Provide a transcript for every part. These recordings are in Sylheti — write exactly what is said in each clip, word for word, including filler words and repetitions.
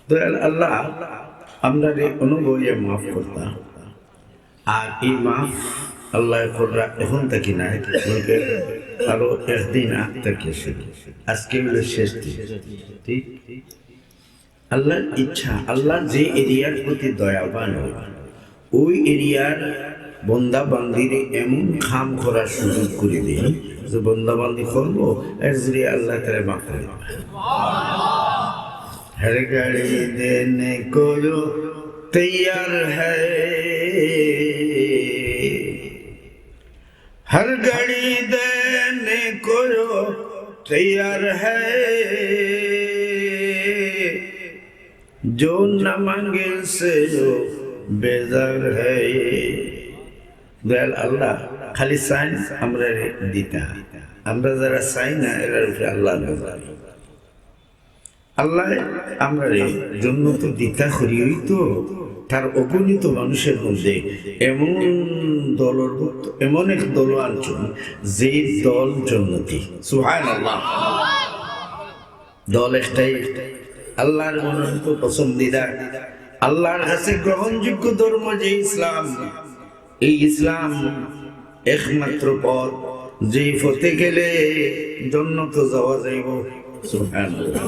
দয়াল আল্লাহ আমরারে অনবয়ে মাফ করতা। আর এই মাফ আল্লাহ কররা এখন থাকি নায়, বলকে আরো একদিন আগ থাকি আছে। আজকে হইল শেষ দিন, ঠিক? আল্লাহর ইচ্ছা, আল্লাহ যে এরিয়ার প্রতি দয়াবান হয়, ওই এরিয়ার বন্দা বান্দিরে এমন কাম করার সুযোগ করে দেয় যে বন্দা বান্দি করবো, এর জরিয়ে আল্লাহ তারা মাফ করে দেয়। হর ঘড়ি দেনে কো তৈয়ার হ্যায়, হর ঘড়ি দেনে কো তৈয়ার হ্যায়, জো না মাঙ্গে সে বেজার হ্যায়। দয়াল আল্লাহ খালি চাইন আমরারে দিতা, আমরা যারা চাই না এরার উপরে আল্লাহ নজর। আল্লাহ আমরারে জন্নত দিতা করিয়াউ তো তার অগণিত মানুষের মধ্যে এমন দলর, এমন এক দল আনছইন যে দল জন্নতি। সুবহানাল্লাহ। দল একটাই, আল্লাহর মনোনীত পছন্দিদা, আল্লাহর কাছে গ্রহণযোগ্য ধর্ম যে ইসলাম, এই ইসলাম একমাত্র পথ, যে পথে গেলে জন্নত যাওয়া যাইব। সুবহানাল্লাহ।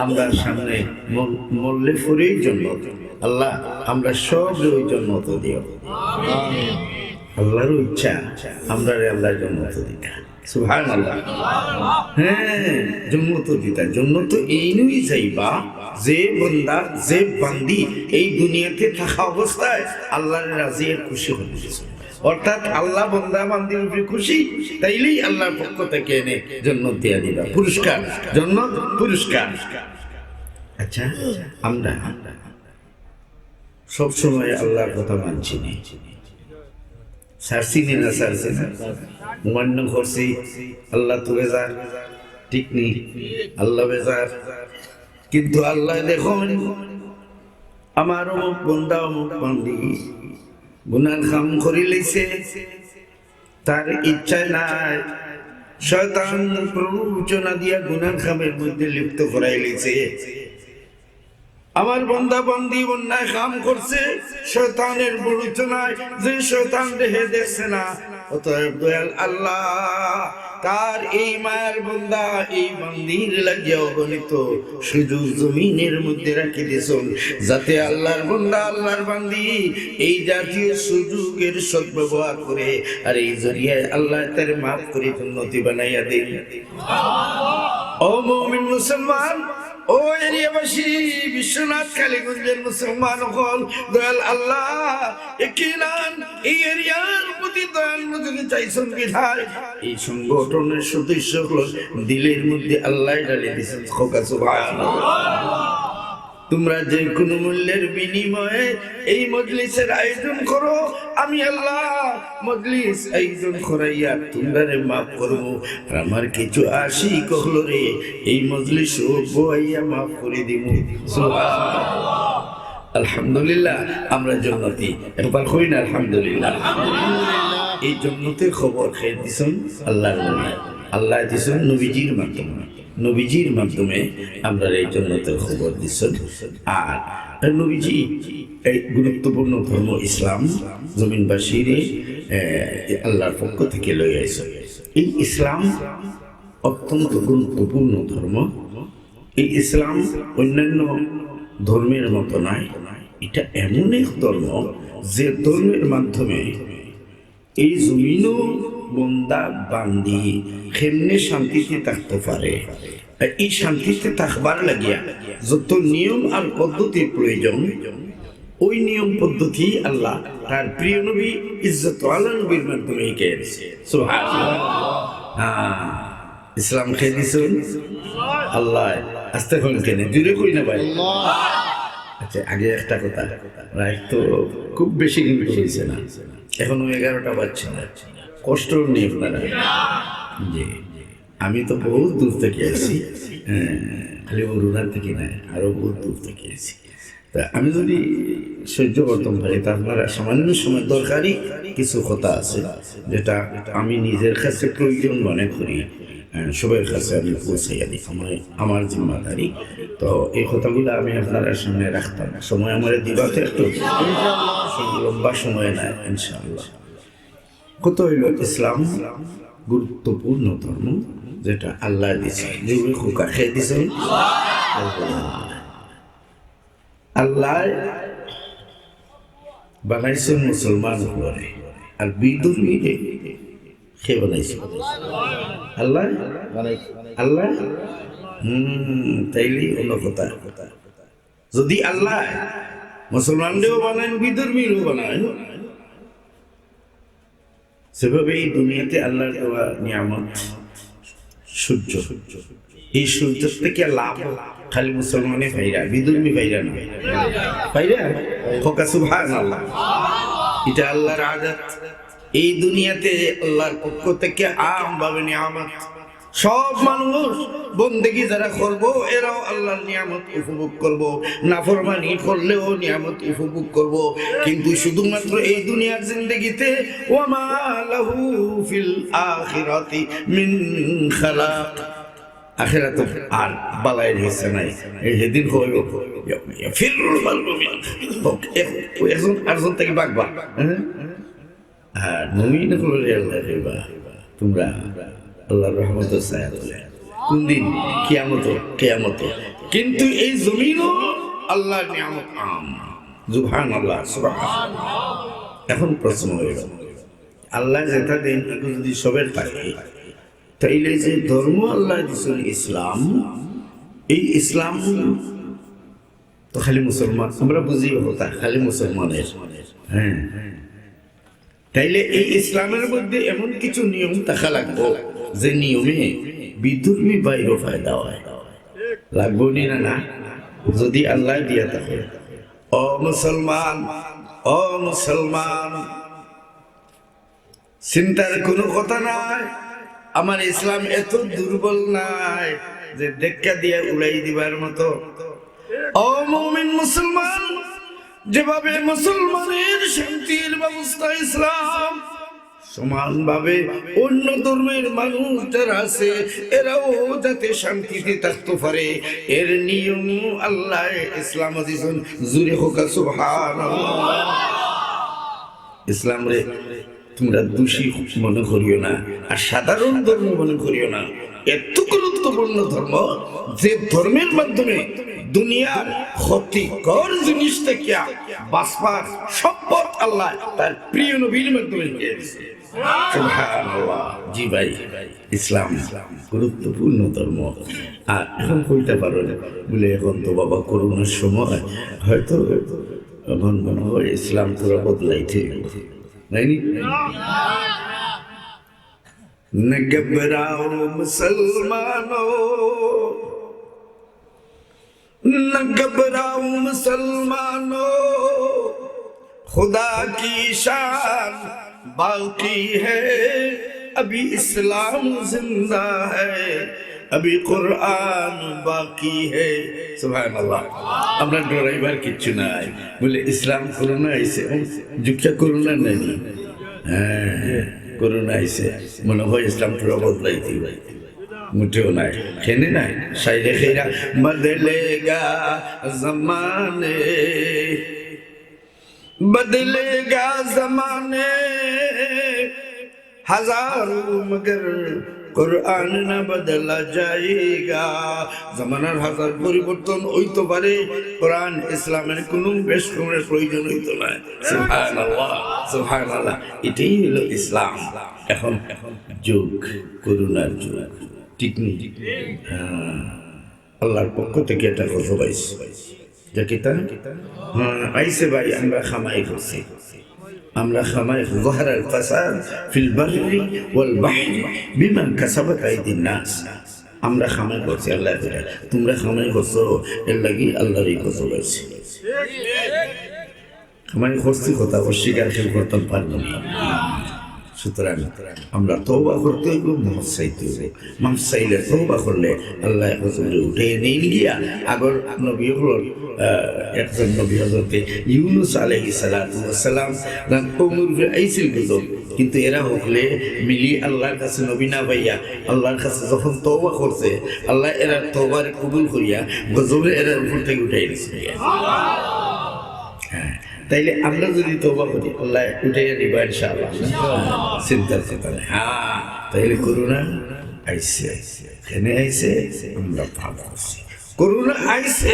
আমরা সামনে মর-, মরলে পরেই জন্নত। আল্লাহ, আমরা সব ওই জন্নত দিও। আল্লাহর ইচ্ছা, আমরারে আল্লাহ জন্নত দিতা। সুবহানাল্লাহ। হ্যাঁ, জন্নত দিতা। জন্নত এইনুই যাইবা, যে বন্দা, যে বান্দি এই দুনিয়াতে থাকা অবস্থায় আল্লাহর রাজি আর খুশি হয়ে গেছে। অর্থাৎ আল্লাহ বন্দা বান্দির উপরে খুশি, তাইলেই আল্লাহর পক্ষ থেকে এনে জন্নত দিয়া দিবা। পুরস্কার, জন্নত পুরস্কার। আচ্ছা, আমরা সব সময় আল্লাহর কথা মানছি নি, ছাড়ছি নি না ছাড়ছি না? অমান্য করছি, আল্লাহ তো বেজার, ঠিক নি? আল্লাহ বেজার। কিন্তু আল্লাহ দেখইন, আমার অমুক বন্দা, অমুক বান্দি গুনার কাম করি লইছে, তার ইচ্ছায় নায়, শয়তান প্ররোচনা দিয়া গুনার কামের মধ্যে লিপ্ত করাই লইছে। আমার বন্দা বান্দি অন্যায় কাম করছে, শয়তানের প্ররোচনায়, যে শয়তান দেহে দেখছে না। অতএব দয়াল আল্লাহ তার এই মায়ার বন্দা, এই বান্দির লাগিয়া অগণিত সুযোগ জমিনের মধ্যে রাখি দিছইন, যাতে আল্লাহর বন্দা, আল্লাহর বান্দি এই জাতীয় সুযোগের সদ্ব্যবহার করে, আর এই জরিয়ায় আল্লাহ তারে মাফ করে জন্নতি বানাইয়া দেন। ও মুমিন মুসলমান, ও এরিয়াবাসী, বিশ্বনাথ কালীগঞ্জের মুসলমান অকল, দয়াল আল্লাহ, একিনান এই এরিয়ার প্রতি দয়াল নজরে চাইছইন বিধায় এই সংগঠনের সদস্য অকলর দিলের মধ্যে আল্লাহ ঢালি দিছইন। কউক্কা সুবহানাল্লাহ। তোমরা যে কোনো মূল্যের বিনিময়ে এই মজলিসের আয়োজন করো, আমি আল্লাহ মজলিস আয়োজন করাইয়া তোমরারে মাফ করব, আর আমার কিছু আশিক অকলরে এই মজলিসো বওয়াইয়া মাফ করি দিমু। সুবহানাল্লাহ। আলহামদুলিল্লাহ, আমরা জন্নতি। একবার কই না আলহামদুলিল্লাহ। এই জন্নতের খবর কে দিছইন? আল্লাহর নবী। আল্লাহ দিছইন নবীজির মাধ্যমে। নবীজির মাধ্যমে আমরারে এই জন্নতের খবর দিছইন। আর নবীজি এই গুরুত্বপূর্ণ ধর্ম ইসলাম জমিনবাসীরে, এ, আল্লাহর পক্ষ থেকে লই আইছইন। এই ইসলাম অত্যন্ত গুরুত্বপূর্ণ ধর্ম। এই ইসলাম অন্যান্য ধর্মের মতো নয়, এটা এমন এক ধর্ম যে ধর্মের মাধ্যমে এই জমিনো বন্দা বান্দি কেমনে শান্তিতে থাকতে পারে, আর এই শান্তিতে থাকবার লাগিয়া যত নিয়ম আর পদ্ধতির প্রয়োজন, ওই নিয়ম পদ্ধতি আল্লাহ তার প্রিয় নবী ইজ্জত আলা নবীর মাধ্যমে শিখাইয়া দিছে। সুবহানাল্লাহ। হ্যাঁ, ইসলাম কে দিছইন? আল্লাহ। আস্তে কইন কেনে? জুরে কই না ভাই। আচ্ছা, আগে একটা কথা, রাইত তো খুব বেশি কিন্তু হইছে না, এখনো এগারোটা বাজছে না, কষ্ট নেই আপনারা। জি, আমি তো বহুত দূর থেকে আইছি, হ্যাঁ, খালি বরুণা থেকে না, আরো বহুত দূর থেকে আইছি। তা আমি যদি সহ্য করতাম পারি, তা আপনারা সামান্য সময় দরকারি কিছু কথা আছে, যেটা আমি নিজের কাছে প্রয়োজন মনে করি, আহ, সবার কাছে আমি পৌঁছাইয়া দিই, আমার, আমার জিম্মাদারি। তো এই কথাগুলো আমি আপনারার সামনে রাখতাম। সময় আমারে দিবা তো একটু? লম্বা সময় নাই, ইনশাআল্লাহ। কথা হইল, ইসলাম গুরুত্বপূর্ণ ধর্ম, যেটা আল্লাহ দিছে। জোরে কউক্কা, কে দিছে? আল্লাহ। আল্লাহ বানাইছে মুসলমান করে, আর বিধর্মীরে কে বানাইছে? আল্লাহ। আল্লাহ। হুম, তাইলে অন্য কথা। যদি আল্লাহ মুসলমানরেও বানাইন, বিধর্মীরেও বানাইন, যেভাবে এই দুনিয়াতে আল্লাহর দেওয়া নিয়ামত সূর্য, এই সূর্য থেকে লাভ খালি মুসলমানে পাইরা, বিধর্মী পাইরা না? পাইরা? কউক্কা সুবহানাল্লাহ। এটা আল্লাহর আয়াত। এই দুনিয়াতে আল্লাহর পক্ষ থেকে আমভাবে নিয়ামত, সব মানুষ বন্দেগী যারা করবো, এরাও আল্লাহর নিয়ামত উপভোগ করবো, নাফরমানি করলেও নিয়ামত উপভোগ করবো। কিন্তু শুধুমাত্র এই দুনিয়ার জিন্দেগিতে, ওয়ামা লাহু ফিল আখিরাতি মিন খালাক, আখেরাত আর বালাইর হিসা নাই। এই সেদিন কইব, ইয়াফিরুল মারউ মিন, এক-, একজন আরজন থাকি ভাগবা। হ্যাঁ? আর মুমিন অকলরে আল্লাহ কইবা, তোমরা আল্লাহর রহমতর ছায়া তলে। কোন দিন? কিয়ামত, কিয়ামত। কিন্তু এই জমিনও আল্লাহর নিয়ামত আম। সুবহানাল্লাহ, সুবহানাল্লাহ। এখন প্রশ্ন হইল, আল্লাহ যেটা দেন, এগুলো যদি সবের থাকে, তাইলে যে ধর্ম আল্লাহ দিছেন ইসলাম, এই ইসলাম তো খালি মুসলমান, আমরা বুঝি কথা খালি মুসলমানের। হ্যাঁ, তাইলে এই ইসলামের মধ্যে এমন কিছু নিয়ম থাকা লাগবো, যে নিয়মে বিধর্মী ভাইরও ফায়দা হয়। লাগবো নি না? না, যদি আল্লাহ দিয়া থাকে। ও মুসলমান, ও মুসলমান, চিন্তার কোনো কথা নাই। আমার ইসলাম এত দুর্বল নাই যে ধাক্কা দিয়া উড়াই দিবার মতো। ও মুমিন মুসলমান, যেভাবে মুসলমানের শান্তির ব্যবস্থা ইসলাম, সমানভাবে অন্য ধর্মের মানুষ যারা আছে, এরাও যাতে শান্তিতে থাকতে পারে, এর নিয়ম আল্লাহ ইসলাম দিয়েছেন। জোরে কউক্কা সুবহানাল্লাহ। ইসলামরে তোমরা দোষী মনে করিও না, আর সাধারণ ধর্ম মনে করিও না। এত গুরুত্বপূর্ণ ধর্ম, যে ধর্মের মাধ্যমে দুনিয়ার ক্ষতিকর জিনিস থেকে বাঁচবার সব পথ আল্লাহ তার প্রিয় নবীর মাধ্যমে দিয়ে দিয়েছে। সুবহানাল্লাহ। জি ভাই, ইসলাম গুরুত্বপূর্ণ ধর্ম। আর এখন কইতে পারো না, বলে এখন তো বাবা করোনার সময়, হয়তো এখন মনে হয় ইসলাম পুরা বদলাইতে হইব। নাইনি? نہ گھبراؤ مسلمانوں، نہ گھبراؤ مسلمانوں، خدا کی شان باقی ہے، ابھی اسلام زندہ ہے، ابھی قرآن باقی ہے۔ সুবহানাল্লাহ। আমরা ডরাইবার কিচ্ছু নাই। বলে, ইসলাম করোনা আইছে, যুগটা করোনা নাকি? হ্যাঁ, করোনা আইছে, মনে হয় ইসলাম পুরা বদলাই দিবে। মোটেও নাই, কেনে নাই? সাইরে খেরা বদলেগা জমানে, বদলেগা জমানে, হাজারো মগর কোরআন না বদলা যায়েগা। জমানার হাজার পরিবর্তন হইতে পারে, কোরআন ইসলামের কোনো বেশ কমের প্রয়োজন হইতো না। সুবহানাল্লাহ, সুবহানাল্লাহ। এটাই হলো ইসলাম। এখন, এখন যুগ, করোনার যুগ, ঠিক নেই? হ্যাঁ, আল্লাহর পক্ষ থেকে এটা গজব আইছে। যে কিতা? হ্যাঁ, আইছে ভাই, আমরা কামাই করছি। আমরা কামাই, ظهر الفساد في البر والبحر بما كسبت أيدي الناس। আমরা কামাই করছি, আল্লাহ বলে, তোমরা কামাই করছো, এর লাগি আল্লাহর এই গজব আইছে। কামাই করছি কথা অস্বীকার কেউ করতাম পারবো না। সুতরাং আমরা তওবা করতে অইবো, মাফ চাইতে অইবো। মাফ চাইলে, তওবা করলে আল্লায় হকলরে উঠাইয়া নেইন গিয়া। আগর নবী অকলর, আহ, একজন নবী হযরতে ইউনুস আলাইহিস সালাতু ওয়াস সালাম, তান কওমর উপরে আইছিল গজব, কিন্তু এরা হকলে মিলি আল্লার কাছে নবী না পাইয়া আল্লার কাছে যখন তওবা করছে, আল্লায় এরার তওবারে কবুল করিয়া গজবরে এরার উপর থাকি উঠাইয়া নিছে। হ্যাঁ, তাইলে আমরা যদি তওবা করি, আল্লায় উঠাইয়া নিবা ইনশাআল্লাহ। হ্যাঁ, চিন্তার কথা নাই। হ্যাঁ, তাইলে করোনা আইছে, কেনে আইছে? আমরা পাপ করছি। করোনা আইছে,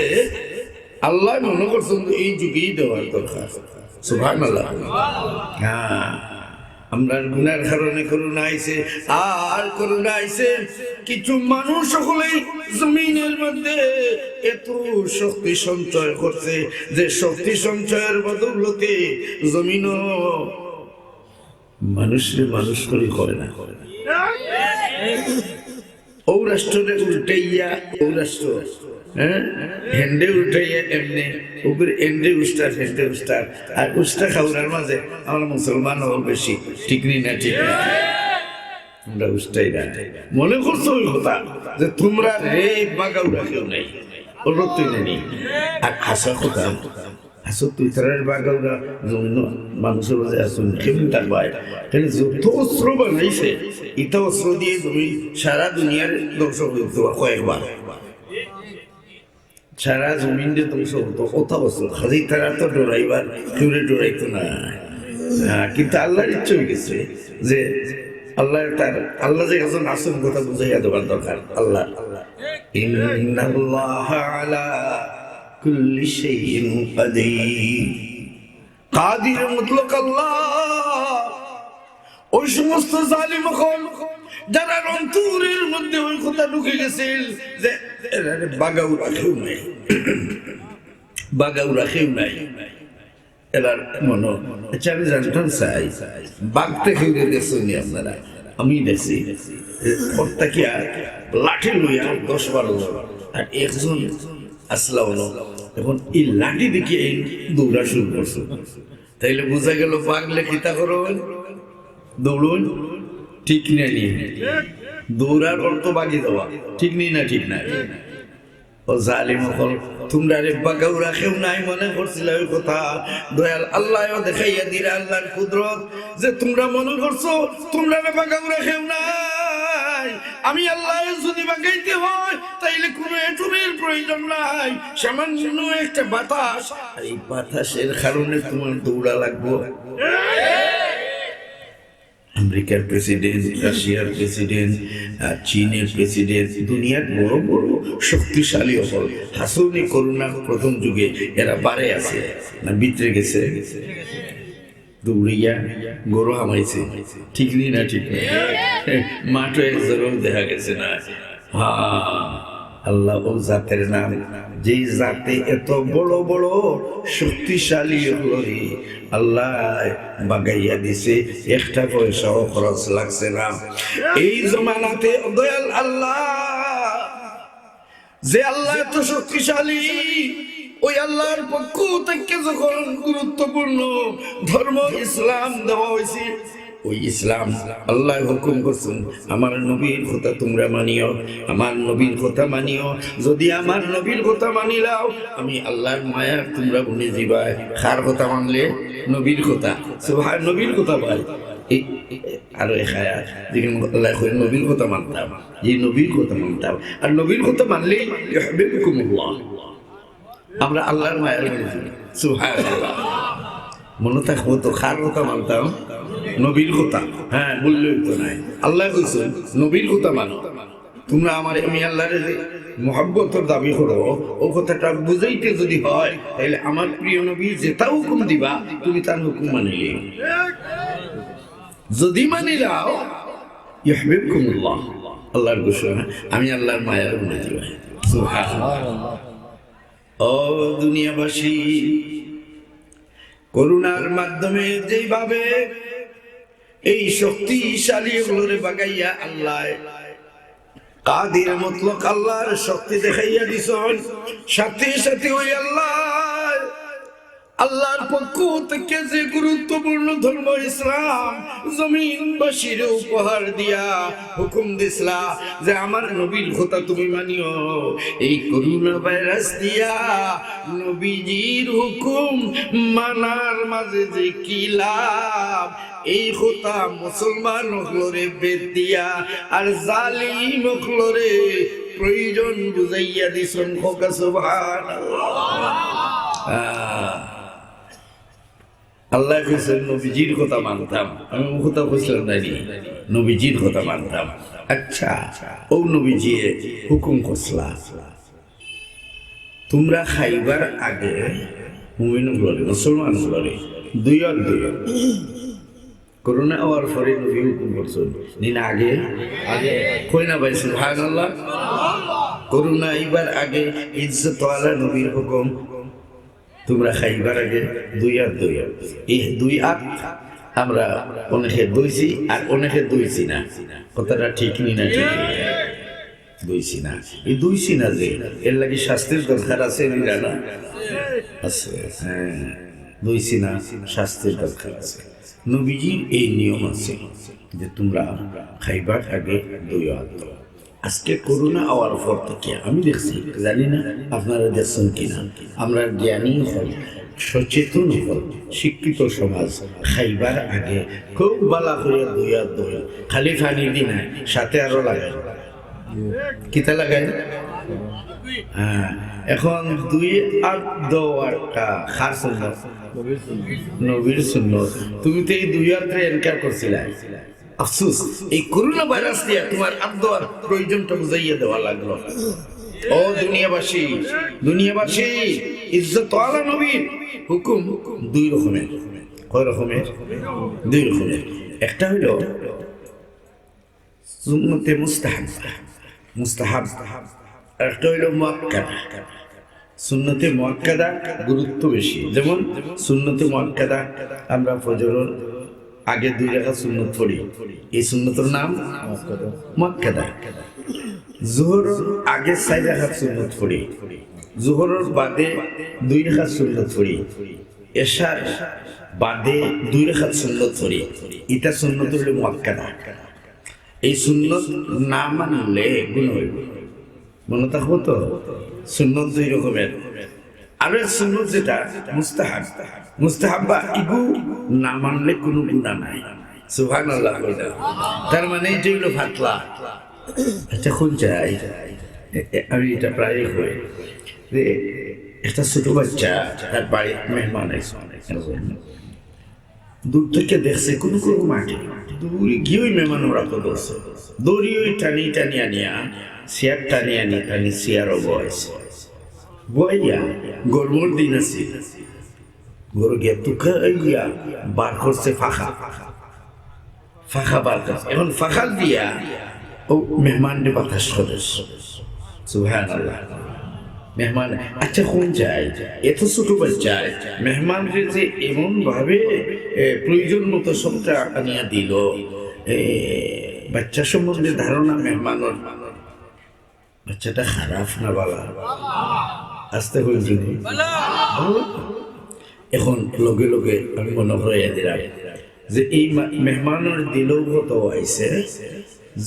আল্লায় মনো করছইন এই যুগেই দেওয়ার দরকার। সুবহানাল্লাহ। হ্যাঁ, আমরার গুনার কারণে করোনা আইছে, আর করোনা আইছে। কিছু মানুষ হকলে জমিনর মধ্যে এত শক্তি সঞ্চয় করছে যে শক্তি সঞ্চয়ের বদৌলতে জমিনও মানুষরে মানুষ করি করে না। ও রাষ্ট্ররে উল্টাইয়া, ও রাষ্ট্র, হ্যাঁ, হেনরে উল্টাইয়া এমনে, উপরে এনরে উষ্টার, হেনরে উষ্টার। আর উষ্টা খাওরার মাঝে আমরা মুসলমান অকল বেশি, ঠিক নি না? ঠিক না? আমরা উষ্টাই না। মনে করছো ওই কথা যে তোমরা রে বাগাউরা কেউ নাই, ওর তুই নেই। আর হাছা কথা, হাছা তুই তারার বাগাউরা জমিন মানুষের মাঝে আসুন, কেমন তার ভাই? কেন যত অস্ত্র বানাইছে, ইতা অস্ত্র দিয়ে জমিন সারা দুনিয়ার ধ্বংস করে দিতে পারে কয়েকবার। সারা জমিন যে ধ্বংস হতো, ওটা অস্ত্র। খালি তারা তো ডরাইবার, কেউরে ডরাইতো না। হ্যাঁ, কিন্তু আল্লাহর ইচ্ছা হয়ে গেছে যে আল্লাহ তার, আল্লাহ যে একজন আসুন কথা বুঝাইয়া দেওয়ার দরকার। আল্লাহ, ইন্নাল্লাহা আলা কুল্লি শাইইন কাদির। কাদির মুতলক আল্লাহ। ওই সমস্ত জালিম অকল যারার অন্তরের মধ্যে ওই কথা ঢুকে গেছিল যে এরারে বাগাউরা কেউ নাই, বাগাউরা কেউ নাই, এরার মনো। আচ্ছা, আমি জানতাম চাই, বাঘ তো কেউরে দেখছইন নি আপনারা? আমি দেখছি, এ, প্রত্যেকে আর লাঠি লইয়া দশ বারো জন, আর একজন আসলা হলো। এখন এই লাঠি দেখে এই দৌড়া শুরু করছে। তাইলে বুঝা গেল বাঘ লে কিতা করইন? দৌড়ইন। ঠিক না নি? দৌড়ার অর্থ বাগি যাওয়া। ঠিক নি না? ঠিক না? ও জালিম অকল, তোমরা রে বাগাউরা কেউ নাই মনে করছিলা ওই কথা। দয়াল আল্লায়ও দেখাইয়া দিরা আল্লাহর কুদরত যে তোমরা মনে করছো তোমরা রে বাগাউরা কেউ নাই। আমি আল্লাহ যদি বাগাইতে হয় তাইলে কোনো এটুমের প্রয়োজন নাই, সামান্য একটা বাতাস, এই বাতাসের কারণে তোমার দৌড়া লাগবো। আমেরিকার প্রেসিডেন্ট, রাশিয়ার প্রেসিডেন্ট, আহ, চীনের প্রেসিডেন্ট, দুনিয়ার বড় বড় শক্তিশালী অকল হাছাউ নি করোনার প্রথম যুগে এরা বারে আছে না ভিতরে গেছে? দৌড়িয়া গরু হামাইছে, ঠিক নি না? ঠিক না? মাঠে এক জাগাও দেখা গেছে না। হ্যাঁ, আল্লাহ ও জাতের নাম, যেই জাতে এত বড় বড় শক্তিশালী অকলরে আল্লাহ বাগাইয়া দিছে, একটা পয়সাও খরচ লাগছে না। এই জমানাতে দয়াল আল্লাহ, যে আল্লাহ এত শক্তিশালী, ওই আল্লাহর পক্ষ থেকে যখন গুরুত্বপূর্ণ ধর্ম ইসলাম দেওয়া হয়েছে, ওই ইসলাম আল্লাহ হুকুম করছেন, আমার নবীর কথা তোমরা মানিও, আমার নবীর কথা মানিও। যদি আমার নবীর কথা মানিলাও, আমি আল্লাহর মায়ার তোমরা বনি যিবায়। কার কথা মানলে? নবীর কথা। সুবহান, নবীর কথা ভাই। এই, এই, আরো এক আয়াত, যেখানে আল্লাহ কয়, নবীর কথা মানতাম, যে নবীর কথা মানতাম, আর নবীর কথা মানলেই ইউহবিবকুমুল্লাহ। আমরা আল্লাহর মায়ার বনি যিবায়। সুবহানাল্লাহ। মনে থাকবো তো, কার কথা মানতাম? নবীর কথা। হ্যাঁ, বললে হইতো নাই। আল্লাহ কইছেন, নবীর কথা মানো। তোমরা আমার, আমি আল্লাহরে যে মহব্বতর দাবি করো, ও কথাটা বুঝাইতে যদি হয়, তাহলে আমার প্রিয় নবী যেটা হুকুম দিবা, তুমি তার হুকুম মানিলে। যদি মানিলাও, ইউহবিবকুমুল্লাহ, আল্লাহর ঘোষণা, আমি আল্লাহর মায়ার বনি যিবায়। সুবহানাল্লাহ। ও দুনিয়াবাসী, করোনার মাধ্যমে যেইভাবে এই শক্তিশালী অকলরে বাগাইয়া আল্লাহ, কাদির মুতলক আল্লাহর শক্তি দেখাইয়া দিছইন, সাথে সাথে ওই আল্লাহ আল্লাহর পক্ষ থেকে যে গুরুত্বপূর্ণ ধর্ম ইসলাম জমিনবাসীর উপহার দিয়া হুকুম দিছলা যে আমার নবীর কথা তুমি মানিও, এই করোনা ভাইরাস দিয়া নবীজির হুকুম মানার মাঝে যে কি লাভ, এই কথা মুসলমান অকলরে বেদ দিয়া আর জালিম অকলরে প্রয়োজন বুঝাইয়া দিছইন। কউক্কা সুবহানাল্লাহ। আহ, আল্লায় কইছইন, "নবীজির কথা মানতাম।" আমি অউ কথা কইছলাম না নি, "নবীজির কথা মানতাম।" আচ্ছা, অউ নবীজিয়ে হুকুম করছলা, তুমরা খাইবার আগে মুমিন অকলরে, মুসলমান অকলরে দুইও আত ধইও। করোনা অওয়ার পরে নবীয়ে হুকুম করছইন নি না আগে? আগে। কই না ভাই, সুবহানাল্লাহ। করোনা আইবার আগে ইজ্জতওয়ালা নবীর হুকুম, তুমরা খাইবার আগে দুইও আত ধইও। এই দুইও আত আমরা অনেকে ধইছি আর অনেকে ধইছি না। কথাটা ঠিক নি না ঠিক নি? ধইছি না। এই ধইছি না যে, এর লাগি শাস্তির দরকার আছে নি না? আছে। হ্যাঁ, ধইছি না, শাস্তির দরকার আছে। নবীজির এই নিয়ম আছে যে তুমরা খাইবার আগে দুইও আত ধইও। আজকে করোনা অওয়ার পর থেকে আমি দেখছি, জানি না আপনারা দেখছইন কি না, আমরার জ্ঞানী অকল, সচেতন অকল, শিক্ষিত সমাজ খাইবার আগে খুব ভালা করিয়া দুইও আত ধইন, খালি পানি দি নায়, সাথে আরো লাগাইন। কিতা লাগাইন? হ্যাঁ, এখন দুইও আত ধওয়াটা কার সুন্নত? নবীর সুন্নত। তুমি তো এই দুইও আতরে এনকার করছিলায়। আফসোস, এই করোনা ভাইরাস দিয়া তুমার আত ধওয়ার প্রয়োজনটা বুঝাইয়া দেওয়া লাগলো। ও দুনিয়াবাসী, দুনিয়াবাসী, ইজ্জতওয়ালা নবীর হুকুম দুই রকমের। কয় রকমের? দুই রকমের। একটা অইলো সুন্নতে মুস্তাহাব, মুস্তাহাব, আর একটা অইলো মুআক্কাদা। সুন্নতে মুআক্কাদা গুরুত্ব বেশি। যেমন সুন্নতে মুআক্কাদা, আমরা ফজরর আগে দুই রাকাত সুন্নত পড়ি, এই সুন্নতর নাম মুআক্কাদা। জোহরর আগে চাইর রাকাত সুন্নত পড়ি, জোহরর বাদে দুই রাকাত সুন্নত পড়ি, এশার বাদে দুই রাকাত সুন্নত পড়ি, ইটা সুন্নত অইলো মুআক্কাদা। এই সুন্নত না মানলে গুনা অইবো। মনো থাকবো তো? সুন্নত দুই রকমের। আরো এক সুন্নত যেটা মুস্তাহাব, মুস্তাহাব্বা, ইগু না মানলে কুনু গুনা নাই। সুবহানাল্লাহ কইলা। তার মানে ইটা অইলো পাতলা। আচ্ছা, কুন চাই? এ, এ, আমি ইটা প্রায়ই কই যে একটা ছোট বাচ্চা তার বাড়িত মেহমান আইছে, দূর থাকি দেখছে কুনু কুনু মাঠে, দূরে গিয়া ওই মেহমান ওরা তো ধরছে, দড়ি ওই টানি টানি আনিয়া, চেয়ার টানি আনি টানি চেয়ারো বওয়াইছে। বওয়াইয়া গরমর দিন আছিল, ঘরো গিয়া তুকাইয়া বার করছে ফাখা, ফাখা বার করছে। এখন ফাখা দিয়া ও মেহমানরে বাতাস করে। সুবহানাল্লাহ। মেহমান, আচ্ছা, কুন চাই? এত ছোট বাচ্চা, মেহমানরে যে এমন ভাবে, এ, প্রয়োজন মতো সবটা আনিয়া দিল, এ, বাচ্চা সম্বন্ধে ধারণা মেহমানর, বাচ্চাটা খারাপ না ভালা? আস্তে কইন নি। ভালা। এখন লগে লগে আমি মনো করাইয়া দিলাম যে এই মা-, মেহমানর দিলও কত আইছে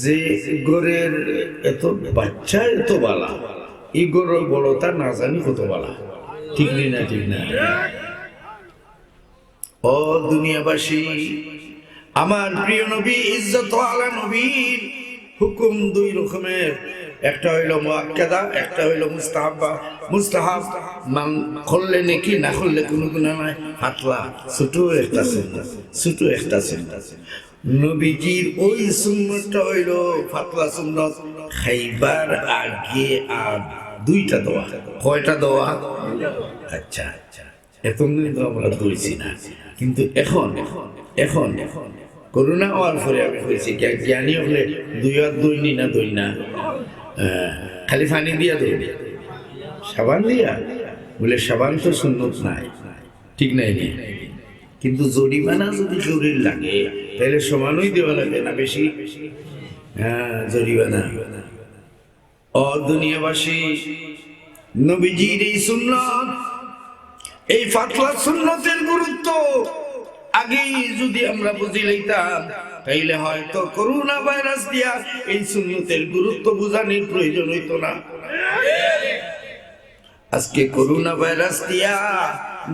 যে ঘরর এত বাচ্চা এত ভালা, এই ঘরর বড়টা না জানি কত ভালা। ঠিক নি না? ঠিক না? ও দুনিয়াবাসী, আমার প্রিয় নবী, ইজ্জতওয়ালা নবীর হুকুম দুই রকমের, একটা অইলো মুআক্কাদা, একটা অইলো মুস্তাহাব্বা। মুস্তাহাব মান করলে নেকি, না করলে কুনু গুনা নাই। পাতলা, ছোট একটা সুন্নত, ছোট একটা সুন্নত। নবীজির ওই সুন্নতটা অইলো পাতলা সুন্নত, খাইবার আগে আর দুইটা দেওয়া। কয়টা দেওয়া? আচ্ছা, আচ্ছা। এতদিন তো আমরা ধইছি না, কিন্তু এখন, এখন করোনা অওয়ার পরে আমি কইছি, জ্ঞা-, জ্ঞানী অকলে দুই আত ধইন নি না ধইন না? আহ, খালি পানি দিয়া ধইন নি? সাবান দিয়া? বলে, সাবান তো সুন্নত নাই, ঠিক নায় নি? কিন্তু জরিমানা যদি কেউর লাগে, তাইলে সমানই দেওয়া লাগে না বেশি? হ্যাঁ, জরিমানা। ও দুনিয়াবাসী, নবীজির এই সুন্নত এই পাতলা সুন্নতের গুরুত্ব আগেই যদি আমরা বুঝি লইতাম, তাইলে হয়তো করোনা ভাইরাস দিয়া এই সুন্নতের গুরুত্ব বুঝানির প্রয়োজন হইতো না। আজকে করোনা ভাইরাস দিয়া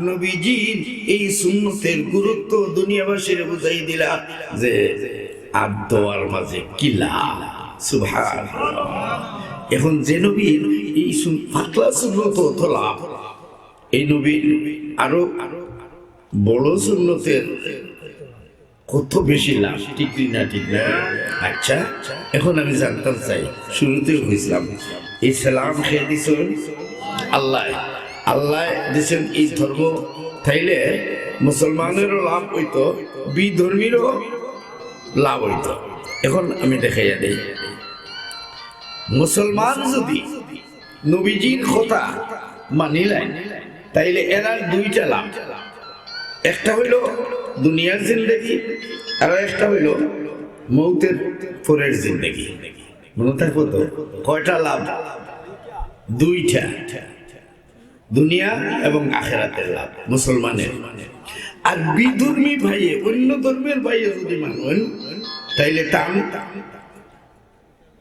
নবীজির এই সুন্নতের গুরুত্ব দুনিয়াবাসীরে বুঝাই দিলা যে আত ধোয়ার মাঝে কি লাভ। সুবহানাল্লাহ। এখন যে নবীর এই সুন-, পাতলা সুন্নত অত লাভ, এই নবীর আরো বড় সুন্নতের কত বেশি লাভ, ঠিক কি না? ঠিক না? আচ্ছা, এখন আমি জানতাম চাই, শুরুতেই কইছিলাম, এই সালাম কে দিছইন আল্লায়। আল্লায় দিছইন এই ধর্ম, তাইলে মুসলমানেরও লাভ হইতো, বিধর্মীরও লাভ হইতো। এখন আমি দেখাইয়া দেই, মুসলমান যদি নবীজির কথা মানিলাইন, তাইলে এরার দুইটা লাভ। একটা হইল দুনিয়ার জিন্দেগি, আর একটা হইল মৌতের পরের জিন্দেগি। মনে থাকবো তো, কয়টা লাভ? দুইটা। দুনিয়া এবং আখেরাতের লাভ মুসলমানের। আর বিধর্মী ভাইয়ে, অন্য ধর্মের ভাইয়ে যদি মানুন, তাইলে তান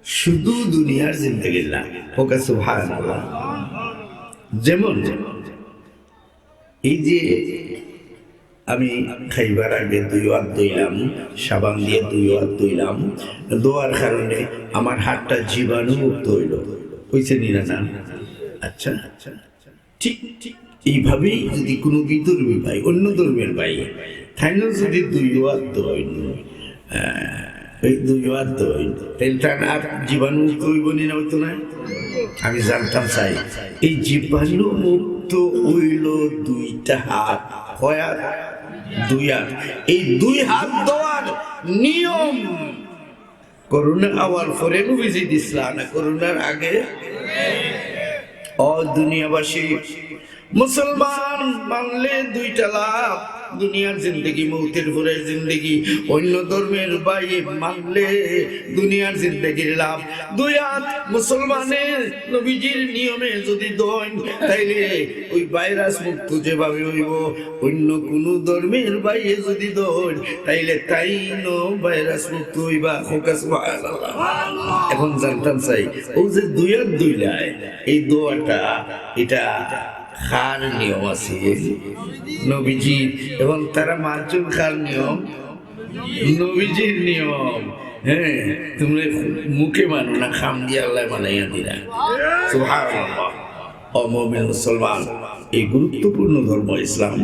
শুধু দুনিয়ার জিন্দেগির লাভ। ওকে, সুবহানাল্লাহ। যেমন এই যে আমি খাইবার আগে দুই হাত ধুইলাম, সাবান দিয়ে দুই হাত ধুইলাম, ধোয়ার কারণে আমার হাতটা জীবাণুমুক্ত হইল। হইছে নি না? না? আচ্ছা, আচ্ছা। ঠিক, ঠিক এইভাবেই যদি কোনো বিধর্মী ভাই, অন্য ধর্মের ভাই, তাইনও যদি দুই হাত ধইন, আহ, এই দুই হাত ধইন, তাইলে তার আর জীবাণুমুক্ত হইব নি না, হইতো না? আমি জানতাম চাই, এই জীবাণুমুক্ত হইল দুইটা হাত, কয় হাত? দুই হাত। এই দুই হাত ধোয়ার নিয়ম করোনা আওয়ার পরে নবীজি দিছলা না করোনার আগে? ও দুনিয়াবাসী, মুসলমান মানলে দুইটা লাভ, দুনিয়ার জিন্দেগি, মৌতের পরের জিন্দেগি। অন্য ধর্মের ভাই মানলে দুনিয়ার জিন্দেগির লাভ। দুই হাত মুসলমানের নবীজির নিয়মে যদি ধইন, তাইলে ওই ভাইরাস মুক্ত যেভাবে হইব, অন্য কোনো ধর্মের ভাইয়ে যদি ধইন, তাইলে তাইনও ভাইরাস মুক্ত হইবা। হোক সুবহানাল্লাহ। এখন জানতাম চাই, ও যে দুই হাত ধুইলায়, এই ধোয়াটা, এটা কার নিয়ম আছে? নবীজি। এবং তারা মানছইন কার নিয়ম? নবীজির নিয়ম। হ্যাঁ, তোমরা মুখে মানো না, কাম দিয়া আল্লায় মানাইয়া দিলা। সুবহানাল্লাহ। ও মুমিন মুসলমান, এই গুরুত্বপূর্ণ ধর্ম ইসলাম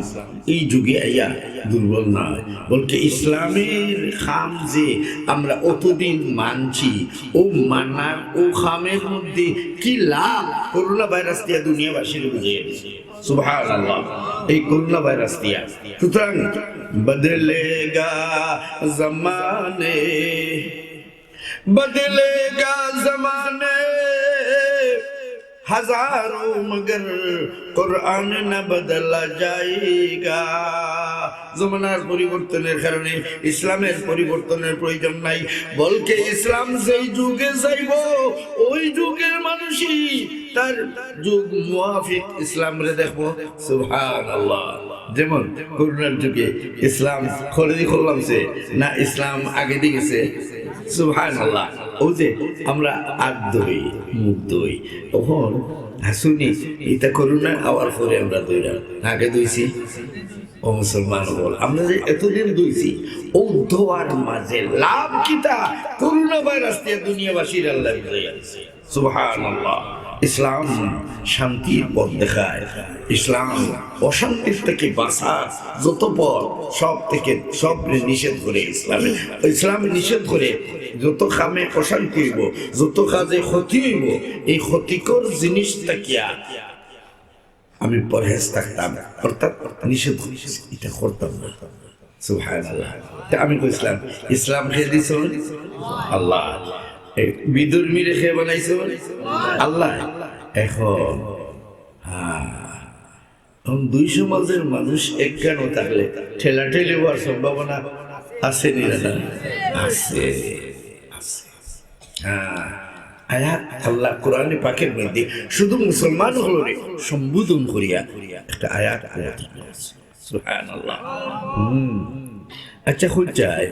এই যুগে আইয়া দুর্বল নয়, বলকে ইসলামের কাম যে আমরা অতদিন মানছি, ও মানার, ও কামের মধ্যে কি লাভ, করোনা ভাইরাস দিয়া দুনিয়াবাসীর বুঝিয়ে দিছে। সুবহানাল্লাহ। এই করোনা ভাইরাস দিয়া। সুতরাং বদলেগা জমানে, বদলেগা জমানে হাজারো, মগর কোরআন না বদলা যায়েগা। জমানার পরিবর্তনের কারণে ইসলামের পরিবর্তনের প্রয়োজন নাই, বলকে ইসলাম যেই যুগে যাইব, ওই যুগের মানুষই তার যুগ মুআফিক ইসলামরে দেখবো। সুবহানাল্লাহ। যেমন করোনার যুগে ইসলাম খরিদি করলাম সে না, ইসলাম আগে দিয়ে গেছে। সুবহানাল্লাহ। ও যে আমরা আত ধুই, মুখ ধুই, তখন হাসুনি, এটা করোনা আওয়ার পরে আমরা ধুইলাম, আগে ধুইছি। ও মুসলমান বল, আমরা যে এতদিন ধুইছি, ও ধোয়ার মাঝে লাভ কিতা? করোনা ভাইরাস দিয়ে দুনিয়াবাসীর আল্লাহ বুঝাই আছে। সুবহানাল্লাহ। ইসলাম শান্তির পথ দেখায়, ইসলাম অশান্তির থেকে বাঁচার যত পথ, সব থেকে, সব নিষেধ করে ইসলামে। ইসলামে নিষেধ করে যত কামে অশান্তি হইব, যত কাজে ক্ষতি হইব, এই ক্ষতিকর জিনিস থাকিয়া আমি পরহেজ থাকতাম, অর্থাৎ নিষেধ করছি, এটা করতাম না। সুবহানাল্লাহ। তা আমি কইছিলাম, ইসলাম কে দিছইন? আল্লাহ। এই বিধর্মীরে কে বানাইছইন? আল্লাহ। এখন, হ্যাঁ, এখন দুই সমাজের মানুষ একখানো থাকলে ঠেলাঠেলি হওয়ার সম্ভাবনা আছে নি না? আছে, আছে। হ্যাঁ, আয়াত আল্লাহ কোরআনে পাকের মধ্যে শুধু মুসলমান অকলরে সম্বোধন করিয়া একটা আয়াত অবতীর্ণ আছে। সুবহানাল্লাহ। হুম। আচ্ছা, কই যায়?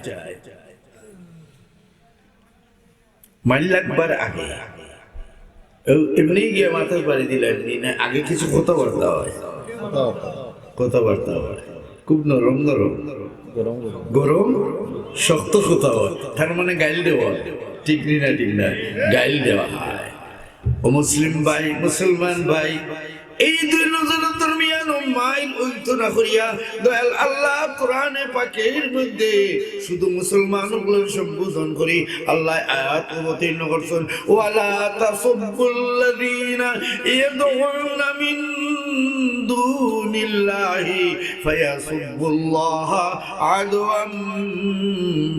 মাইল লাগবার আগে। এমনি গিয়া মাথায় বাড়ি দিলা, এমনি না, আগে কিছু কথাবার্তা হয়। কথাবার্তা হয়। খুব নরম নরম। গরম শক্ত কথা হয়। তার মানে গাইল দেওয়া। ঠিক নি না, ঠিক না? গাইল দেওয়া হয়। ও মুসলিম ভাই, মুসলমান ভাই, এই দুই নজরর দরমিয়ান ও মাইল অইতো না করিয়া দয়াল আল্লাহ কোরআনে পাকের মধ্যে শুধু মুসলমান অকলরে সম্বোধন করি আল্লাহ আয়াত অবতীর্ণ করছেন, "ওয়ালা তাসুব্বুল্লাযীনা ইয়াদউনা মিন দুনিল্লাহি ফায়াসুব্বুল্লাহা আদওয়াম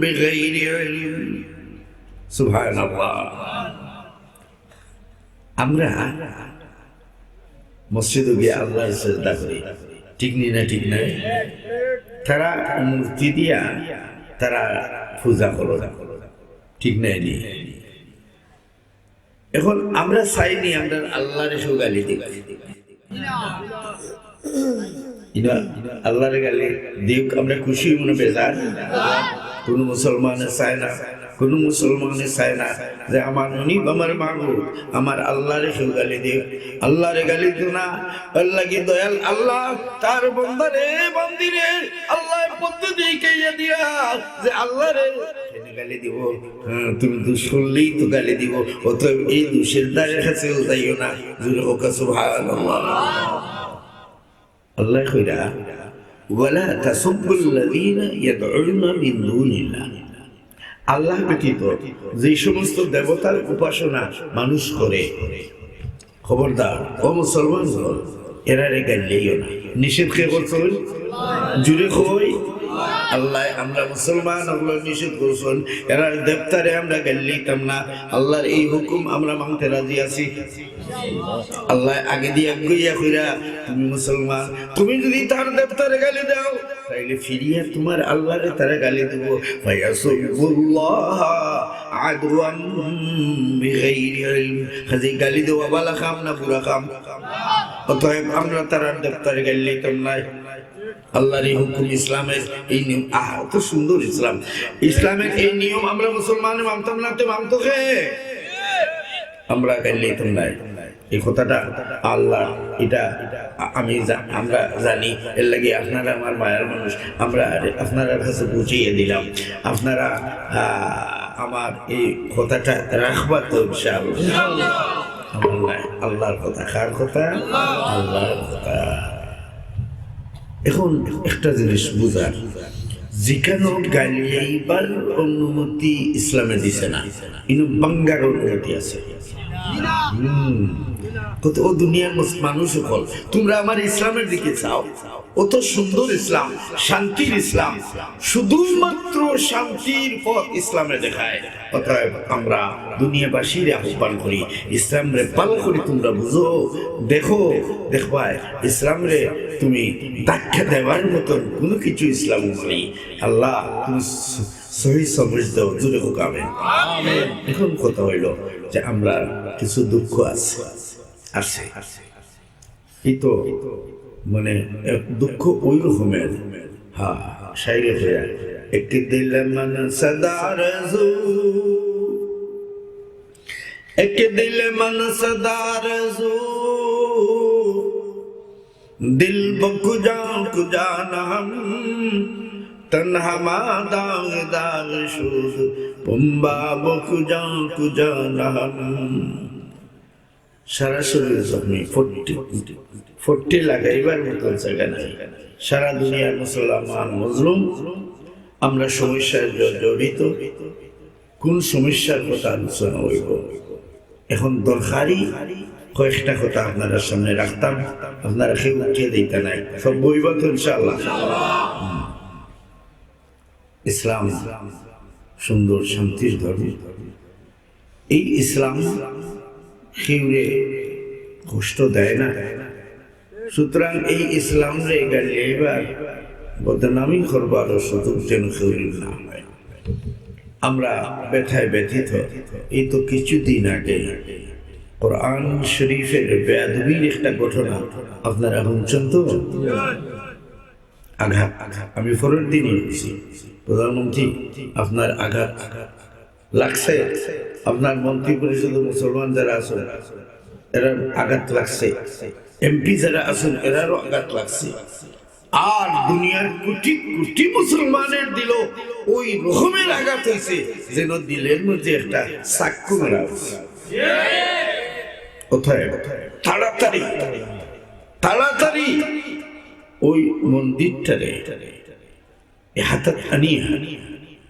বিগাইরি ইলম।" সুবহানাল্লাহ। আমরা মসজিদো গিয়া আল্লাহর সেজদা করি, ঠিক নি না? ঠিক নাই? তারা মূর্তি দিয়া তারা পূজা করে, ঠিক নাই নি? এখন আমরা চাইনি আমরা আল্লাহরে কেউ গালি দিক। ইনা আল্লাহরে গালি দিউক, আমরা খুশি মনে বেজার? কোনো মুসলমানে চায় না, কোনো মুসলমানে চায় না যে আমার মনিব, আমার মাবুদ, আমার আল্লাহরে কেউ গালি দিউক। আল্লাহরে গালি দিও না। এর লাগি দয়াল আল্লাহ তার বন্দারে, বান্দিরে আল্লাহ পদ্ধতি শিখাইয়া দিয়া যে আল্লাহরে কেনে গালি দিব? হ্যাঁ, তুমি দুষ করলেই তো গালি দিব, অতএব এই দুষের ধারে কাছেও যাইও না। জোরে হোক সুবহানাল্লাহ। আল্লাহ কইরা, "ওয়ালা তাসুব্বুল্লাযীনা ইয়াদউনা মিন দুনিল্লাহ।" আল্লাহ ব্যতীত যে সমস্ত দেবতার উপাসনা মানুষ করে, খবরদার, ও মুসলমান অকল, এরারে গাইল্লাইও না। নিষেধ কে করছইন? জুরে কই। আল্লাহ, আমরা মুসলমান অকলরে নিষেধ করছইন, এরার দেবতারে আমরা গাইল্লাইতাম না। আল্লাহর এই হুকুম আমরা মানতে রাজি আছি। আল্লাহ আগে দিয়া গইয়া কইরা, "তুমি মুসলমান, তুমি যদি তার দেবতারে গালি দাও, তাইলে ফিরিয়া তোমার আল্লাহরে তারা গালি দিব।" ফায়াসুবুল্লাহ আদওয়াম বিগাইরি ইলম। কাজেই গালি দেওয়া ভালা কাম না বুরা কাম? অতএব আমরা তারার দেবতারে গাইল্লাইতাম নায়। আল্লাহর এই হুকুম, ইসলামের এই নিয়ম, আহ, অত সুন্দর ইসলাম। ইসলামের এই নিয়ম আমরা মুসলমানে মানতাম না, তে মানতো কে? আমরা গাইল্লাইতাম নায়। এই কথাটা আল্লাহ, এটা আ-, আমি জা-, আমরা জানি, এর লাগি আপনারা আমার মায়ার মানুষ, আমরা আপনারার কাছে পৌঁছিয়ে দিলাম। আপনারা, আহ, আমার এই কথাটা রাখবা তো ইনশাআল্লাহ? আল্লাহ, আল্লাহর কথা, কার কথা? আল্লাহর কথা। এখন একটা জিনিস বুঝার, যেখানো গাইল্লাইবার অনুমতি ইসলামে দিছে না, ইনো ভাঙ্গার অনুমতি আছে। হুম। কত ও দুনিয়ার মুস-, মানুষ অকল, তোমরা আমার ইসলামের দিকে চাও, অত সুন্দর ইসলাম, শান্তির ইসলাম, শুধুমাত্র শান্তির পথ ইসলামে দেখায়। অতএব আমরা দুনিয়াবাসীরে আহ্বান করি, ইসলামরে ভালা করি তোমরা বুঝো, দেখো, দেখবায় ইসলামরে তুমি ধাক্কা দেওয়ার মতন কোনো কিছু ইসলামো নাই। আল্লাহ, তুমি স-, সহি সমঝ দাও, জুরে হোক আমিন। এখন কথা হইল যে আমরা কিছু দুঃখ আছে, আছে। এই তো মানে এক দুঃখ ওই রকমের, হ্যাঁ, শায়রে কইয়া, "এক দিল মন সদার জু, এক দিল মন সদার জু, দিল বকুজা কুজা নাম, তনহা মা দাগ দাগ শুধু, পুম্বা বকুজা কুজা নাম।" সারা শরীর জখমি, ফট্টি, ফট্টি লাগাইবার মতো জায়গা নাই। সারা দুনিয়ার মুসলমান মজলুম, আমরা সমস্যায় জ-, জড়িত। কোন সমস্যার কথা আলোচনা হইব? এখন দরকারি কয়েকটা কথা আপনারা সামনে রাখতাম, আপনারা কেউ উঠিয়ে দিতা নাই, সব বইবা তো ইনশাআল্লাহ। হুম। ইসলাম সুন্দর শান্তির ধর্ম। এই ইসলাম কেউরে কষ্ট দেয় না, সুতরাং এই ইসলামরে গালিয়াইবার, বদনামি করবার সুযোগ যেন কেউরে না হয়। আমরা ব্যথায় ব্যথিত। এই তো কিছুদিন আগে কোরআন শরীফের বেয়াদবির একটা ঘটনা আপনারা শুনছেন তো? আঘাত। আমি পরের দিনই বলছি, "প্রধানমন্ত্রী, আপনার আঘাত লাগছে, আপনার মন্ত্রী পরিষদের মুসলমান যারা আছেন, এরার আঘাত লাগছে, এমপি যারা আছেন, এরারও আঘাত লাগছে।" আর দুনিয়ার কোটি কোটি মুসলমানের দিলও ওই রকমের আঘাত হইছে, যেন দিলের মধ্যে একটা চাক্কু মারা হইছে। কোথায়? তাড়াতাড়ি, তাড়াতাড়ি ওই মন্দিরটারে এ হাতাত আনিয়া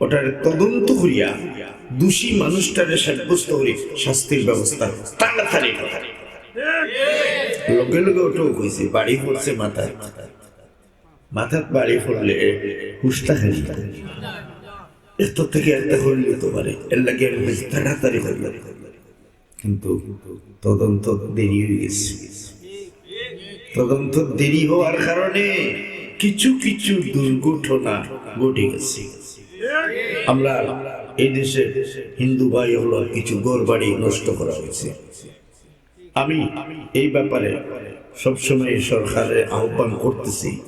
ওটারে তদন্ত করিয়া দোষী মানুষটারে সাব্যস্ত করি শাস্তির ব্যবস্থা তাড়াতাড়ি করি। লগে লগে ওটাও কইছে, বাড়ি পড়ছে মাথাত। মাথাত বাড়ি পড়লে হুশ থাকে নি? একটা থেকে একটা করলে তো পারে, এর লাগি আমি কইছি তাড়াতাড়ি করলে। কিন্তু তদন্ত দেরি হয়ে গেছে। তদন্ত দেরি হওয়ার কারণে কিছু কিছু দুর্ঘটনা ঘটে গেছে। আমরা এই দেশে হিন্দু ভাই হলো কিছু ঘর বাড়ি নষ্ট করা হয়েছে। আমি এই ব্যাপারে সবসময় সরকারে আহ্বান করতেছি,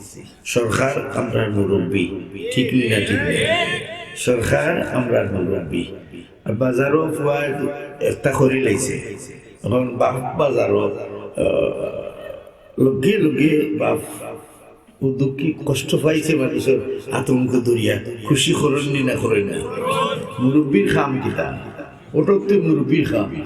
সরকার আমরার মুরব্বী, ঠিক নি না? ঠিক নি? সরকার আমরার মুরব্বী। আর বাজারও পুয়া একটা করি লাইছে, এখন বাপ বাজারও, আহ, লগে লগে বাপ ও দুঃখী কষ্ট পাইছে মানুষের আতঙ্ক দরিয়া, খুশি করেন নি না করেন না? মুরব্বীর কাম কিতা? ওটা তো মুরব্বীর কাম।